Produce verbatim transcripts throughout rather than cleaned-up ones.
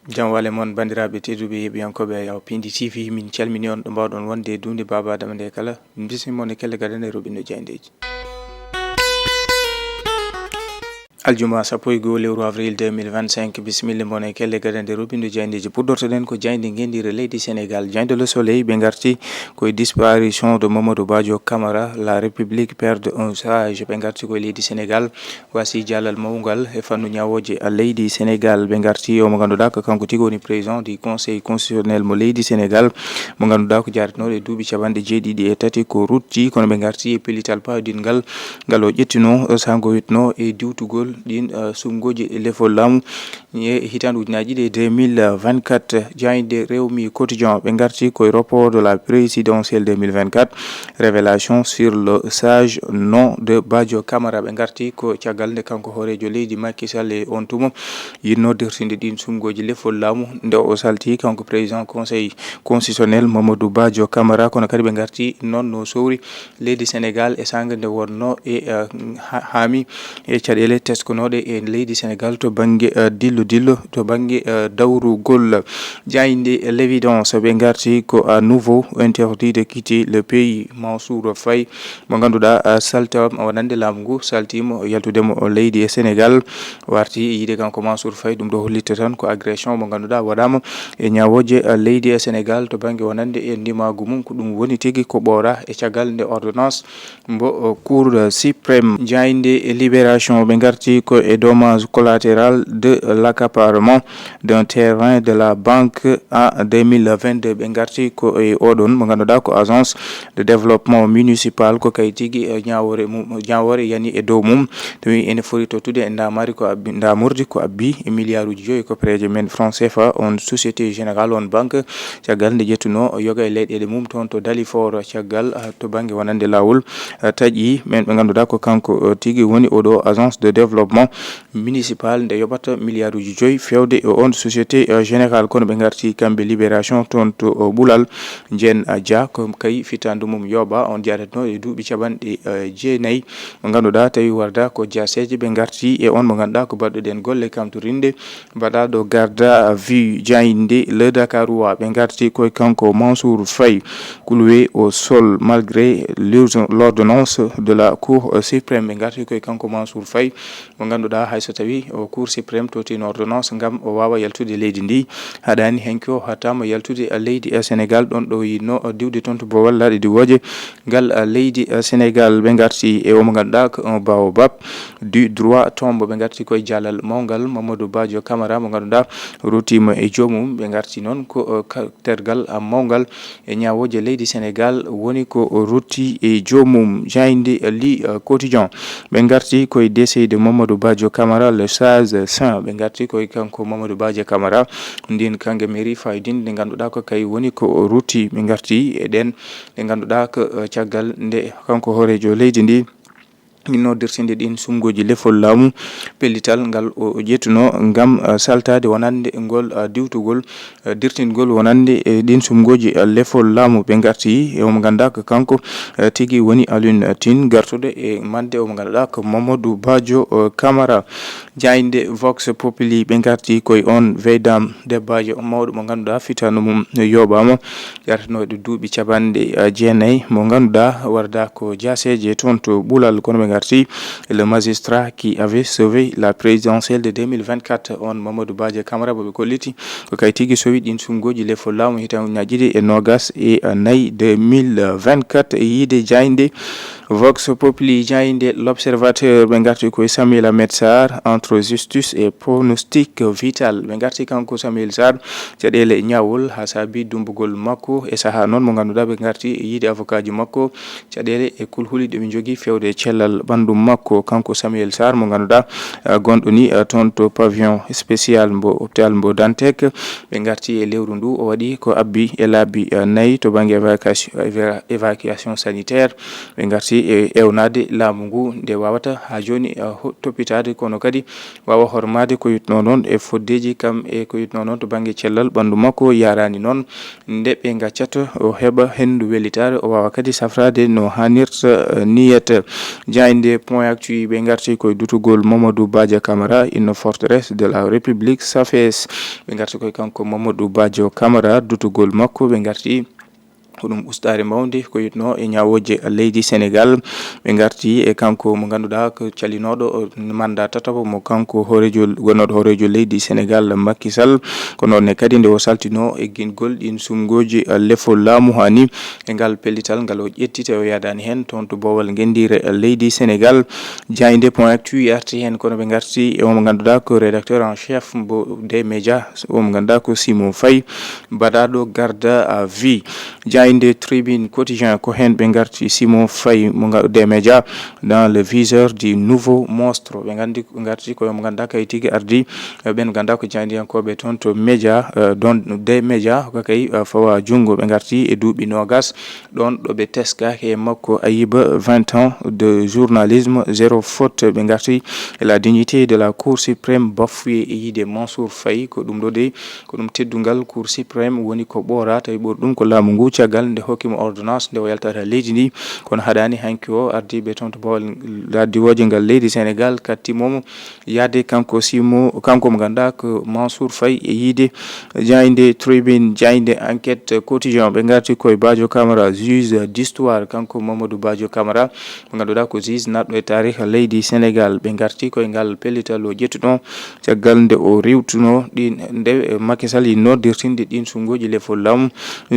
Jam wale mon, banndiraaɓe tedduɓe, yeeɓiyankooɓe Yaw Pindi T V, min calmini on ɗo mbaawɗon wonde e duunde Baaba Adama nde kala. Min bismii mon e kelle gadane roɓindo jayndeeji. Aljuma sappo e goo lewru avril deux mille vingt-cinq, bisimilla mon e kelle gadane roɓindo jayndeeji. Puɗɗortoɗen ko jaaynde ngenndire leydi Senegaal. Jaaynde Le Soleil, ɓe ngarti koye disparition de Mamadou Badio Camara, la République perd un sage. Ɓe ngarti koye leydi Senegaal. Wasi jaalal mawngal e fannu ñaawooje leydi Senegaal. Ɓe ngarti o mo ngannduɗaa ko kanko tigi woni président du Conseil constitutionnel mo leydi Senegaal, mo ngannduɗaa ko jaaretnooɗo e duuɓi capanɗe jeeɗiɗi e tati ko rutti, kono ɓe ngarti e pellital pawdingal ngal o ƴettuno, sahngo witno e diwtugol ɗin, eh, sumngooji lefol laamu e hitaande ujunnaaji ɗiɗi e deux mille vingt-quatre. Jaaynde Rewmi Quotidien, ɓe ngarti koye report de la présidentielle deux mille vingt-quatre. Révélation sur le sage nom de Badio Camara. Ɓe ngarti ko caggal nde kanko hooreejo leydi Macky Sall e on tuma yinno dirtinde ɗin sumngooji lefol laamu nde o salti kanko président Conseil constitutionnel Mamadou Badio Camara. Kono kadi ɓe ngarti noon no sowri leydi Senegaal e saanga nde wonno e, eh, ha-, haami e caɗeele teskonooɗe e leydi Senegaal to bannge, eh, dillo dillo, to bannge, eh, dawrugol. Jaaynde L'Évidence, ɓe ngarti ko à nouveau interdit de quitter le pays. Mansour Faye, mo ngannduɗaa, ah, salta wonande laamu ngu, saltiima yaltude mo leydi e Senegaal, warti yiide kanko Mansour Faye. Ɗum ɗo hollitta tan ko agression mo ngannduɗaa waɗaama e ñaawooje, ah, leydi e Senegaal to bannge wonande e ndimaagu mum. Ko ɗum woni tigi ko ɓooraa e caggal nde ordonnance mbo, o, Cour suprême. Jaaynde Libération, ɓe ngarti ko e dommage collatéral de l'accaparement d'un terrain de la banque en deux mille vingt-deux. Ɓe ngarti ko e oɗon mo ngannduɗaa ko agence de développement municipal, ko kay tigi, eh, ñaawoore mum, ñaawoore yani e dow mum. Tawi ene foti tottude e ndaamaari ko abbi, ndaamordi ko abbi e miliyaaruuji joyi koppereeje men franc C F A, on Société Générale, on banque, caggal nde ƴettuno yoga e leyɗeele mum toon to Dalifort, caggal, ah, to bannge wonande laawol, ah, taƴi men ɓe ngannduɗaa ko kanko, oh, tigi woni oɗo agence de développement municipal nde yoɓata miliyaaruuji joyi fewde e on Société, eh, Générale. Kono ɓe ngarti kamɓe Libération toon to, oh, Ɓulal. Jeen, ah, Dia ko kay fitaandu mum yooɓa, on jaaretno e duuɓi capanɗe, eh, jeenayi. Mo ngannduɗaa tawi warda ko jaaseeje, ɓe ngarti e on mo ngannduɗaa ko baɗɗo ɗen golle kamtorinde, mbaɗaaɗo garde à vue. Jaaynde Le Dakarois, ɓe ngarti koye kanko Mansour Faye, cloué au sol malgré l'urgen-, l'ordonnance de la Cour suprême. Ɓe ngarti koye kanko Mansour Faye, mo ngannduɗaa hay so tawi o Cour suprême tottino ordonnance ngam o waawa yaltude leydi ndi, haɗaani henki o hattaama yaltude leydi e Senegaal, ɗon ɗo yinno diwde toon to Bowal Laaɗe Diwooje ngal, ah, leydi, ah, Senegaal. Ɓe ngarti e o mo ngannduɗaa ko un baobab du droit tombe. Ɓe ngarti koye jaalal mawngal Mamadou Badio Camara mo ngannduɗaa ruttiima e joomum. Ɓe ngarti noon ko, ah, ka-, tergal, ah, mawngal e ñaawooje leydi Senegaal woni ko rutti e joomum. Jaaynde Le, ah, Quotidien, ɓe ngarti koye décès de Mamadou Badio Camara, le sage saint. Ɓe ngarti koye kanko Mamadou Badio Camara, ndin kanko mairie fayodinde nde ngannduɗaa ko kay woni ko rutti. Ɓe ngarti e ɗen nde ngannduɗaa ko, eh, caggal nde kanko hooreejo leydi ndi yinno dirtinde ɗin sumngooji lefol laamu, pellital ngal o ƴettuno ngam, eh, saltaade wonande ngol, eh, diwtugol, eh, dirtingol wonande, eh, ɗin sumngooji, eh, lefol laamu. Ɓe ngarti e omo ngannduɗaa ko kanko, eh, tigi woni Alioune Tine, gartude e mande omo ngannduɗaa ko Mamadou Badio, eh, Camara. Jaaynde Vox Populi, ɓe ngarti koye on Veydam, debbaajo mawɗo mo ngannduɗaa fitaandu mum yooɓaama, yartanooɗo duuɓi capanɗe, eh, jeenayi, mo ngannduɗaa warda ko jaaseeje toon to Ɓulal, kono ɓe ngarti le magistrat qui avait sauvé la présidentielle de deux mille vingt-quatre, on Mamadou Badio Camara, mo ɓe kolliti ko kay tigi sowi ɗin sumngooji lefol laamu hitaande ujunnaaji ɗiɗi e noogas e nayi, deux mille vingt-quatre. E yiide jaaynde Vox Populi, jaaynde L'Observateur, ɓe ngarti koye Samuel Ahmed Sarr, entre justice et pronostic vital. Ɓe ngarti kanko Samuel Sarr, caɗeele ñaawol haa saabi dummbugol makko e sahaa noon mo ngannduɗaa ɓe ngarti e yiide avocatji makko, caɗeele e kulhuli ɗe ɓe njogii fewde e cellal ɓanndu makko. Kanko Samuel Sarr mo ngannduɗaa, ah, gonɗo ni, ah, toon to pavillon spécial mbo hôpital mbo Dantec, ɓe ngarti e lewru ndu o waɗi ko abbi e laabi, ah, nayi to bannge évacuation, éva-, évacuation sanitaire. Ɓe ngarti e ewnaade laamu ngu nde waawata haa jooni, eh, ho-, toppitaade, kono kadi waawa hormaade ko yutnoo noon e foddeeji kam e ko yutnoo noon to bannge cellal ɓanndu makko. Yaraani noon nde ɓe ngaccat o heɓa henndu wellitaare, o waawa kadi safraade no haanirta, eh, niyat. Jaaynde Point Actu, ɓe ngarti koye dutugol Mamadou Badia Camara, une forteresse de la République, safes. Ɓe ngarti koye kanko Mamadou Badia Camara, dutugol makko, ɓe ngarti ko ɗum ustaare mawnde ko yutnoo e ñaawooje leydi Senegaal. Ɓe ngarti e kanko mo ngannduɗaa ko calinooɗo, o, mandat tataɓo mo kanko hooreejo, gonnooɗo hooreejo leydi Senegaal, Macky Sall. Ko noon ne kadi nde o saltinoo e gingol ɗin sumngooji, eh, lefol laamu haa ni e ngal pellital ngal o ƴetti, te o yaadaani heen toon to boowal ngenndiire leydi Senegaal. Jaaynde Point Actu arti heen, kono ɓe ngarti e o mo ngannduɗaa ko rédacteur en chef mbo des médias, o mo ngannduɗaa ko Simon Faye, baɗaaɗo garde à vue. Jaaynde Tribune Quotidien, ko heen ɓe ngarti, Simon Faye mo nga-, des médias dans le viseur du nouveau monstre. Ɓe nganndi, ngarti ko mo ngannduɗaa kay tigi ardi, eh, ɓen ngannduɗaa ko jaayndiyankooɓe toon to média, eh, ɗon des médias, ko kay, eh, fawa junngo. Ɓe ngarti e duuɓi noogas ɗoon ɗo ɓe teskaaki e makko, Ayiba, vingt ans de journalisme, zéro faute. Ɓe ngarti e la dignité de la Cour suprême bafouée e yiide Mansour Faye. Ko ɗum ɗo de, ko ɗum teddungal Cour suprême woni ko ɓooraa, tawi ɓuri ɗum ko laamu ngu caggal nde hokki mo ordonnance nde o yaltata leydi ndi. Kono haɗaani hanki o ardiiɓe toon to boowal diwooje ngal leydi Senegaal katti mo yaade kanko Simo, kanko mo ngannduɗaa ko Mansour Faye e yiide jaaynde Tribune, jaaynde Enquête Quotidien. Ɓe ngarti koye Badio Camara, juge d'histoire, kanko Mamadou Badio Camara, mo ngannduɗaa ko juge naatɗo e taarih leydi Senegaal. Ɓe ngarti koye ngal pellital o ƴettuno caggal nde o riiwtuno ɗin, nde, eh, Macky Sall yinnoo dirtinde ɗin sumngooji lefol laamu,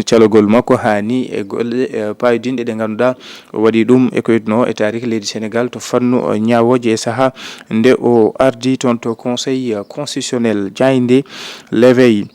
calogol makko haa ni e golle, eh, paayodinɗe ɗe ngannduɗaa o waɗi ɗum e ko yutnoo e taarih leydi Senegaal to fannu, eh, ñaawooje e sahaa nde o ardi toon to Conseil, eh, constitutionnel. Jaaynde L'Éveil.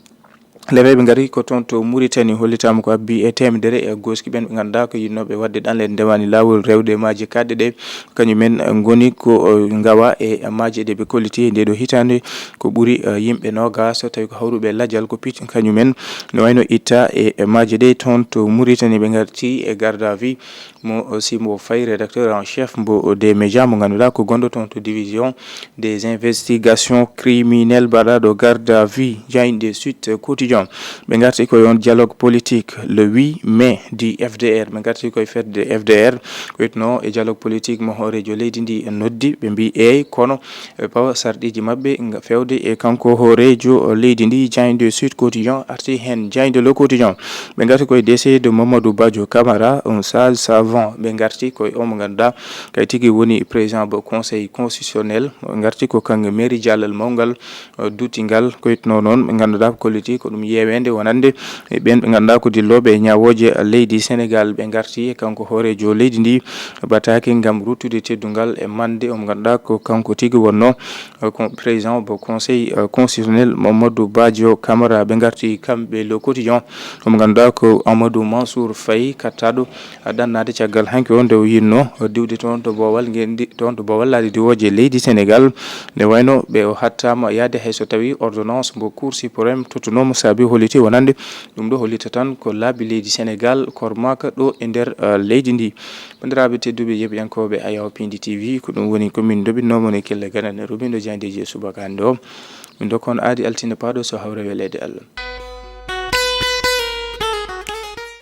L'Éveil ɓe ngari ko toon to Mauritanie, hollitaama ko abbi e teemedere e gooski ɓen ɓe ngannduɗaa ko yinnooɓe waɗde ɗanle ndewaani laawol rewde e maaje kaaɗɗe ɗe, kañum en ngoni ko, eh, ngawa e maaje ɗe ɓe kolliti nde ɗo hitaande ko ɓuri, eh, yimɓe noogas, tawi ko hawruɓe lajal ko pit kañum en no wayno itta e, e maaje ɗe toon to Mauritanie. Ɓe ngarti e garde à vue mo, eh, Simbo Faye, rédacteur en chef mbo des médias mo ngannduɗaa ko gonɗo toon to division des investigations criminelles, baɗaaɗo garde à vue, jaaynde Sud Quotidien. Ɓe ngarti ko yon dialogue politique le huit mai du F D R. Ɓe ngarti koye fedde F D R, ko witnoo e dialogue politique mo hooreejo leydi ndi noddi. Ɓe mbi eey, kono ɓe pawa sarɗiiji maɓɓe nga fewde e kanko hooreejo leydi ndi. Jaaynde Sud Quotidien arti heen, jaaynde Le Quotidien. Ɓe ngarti koye décès de Mamadou Badio Camara, un sage savant. Ɓe ngarti koye o mo ngannduɗaa kay tigi woni président bo Conseil constitutionnel. Ɓe ngarti ko kanko mairie jaalal mawngal, eh, dutingal, ko witnoo noon ɓe ngannduɗaa ko kolliti ko ɗum yeeweende wonande e ɓeen ɓe ngannduɗaa ko dillooɓe e ñaawooje leydi Senegaal. Ɓe ngarti e kanko hooreejo leydi ndi bataake ngam ruttude teddungal e mande o mo ngannduɗaa ko kanko tigi wonnoo, eh, ko président bo Conseil, eh, constitutionnel Mamadou Badio Camara. Ɓe ngarti kamɓe Le Quotidien, o mo ngannduɗaa ko Amadou Mansour Faye, kattaaɗo ɗannaade caggal hanki o nde o yinnoo diwde toon to boowal ngenndi, toon to boowal laaɗe diwooje leydi Senegaal. Nde wayno ɓe o hattaama yaade hay so tawii ordonnance mbo Cour suprême tottunoo mo saabi holliti wonande ɗum ɗo hollita tan ko laabi leydi Senegaal kormaaka ɗo e nder, eh, leydi ndi. Banndiraaɓe tedduɓe yeɓiyankooɓe Ayaw Pindi T V, ko ɗum woni ko min ndoɓinnoo mon e kelle ganane rumindo jaayndeeji e subaka hannde o. Min ndokka on aadi altine paaɗo so hawre weleede Allah.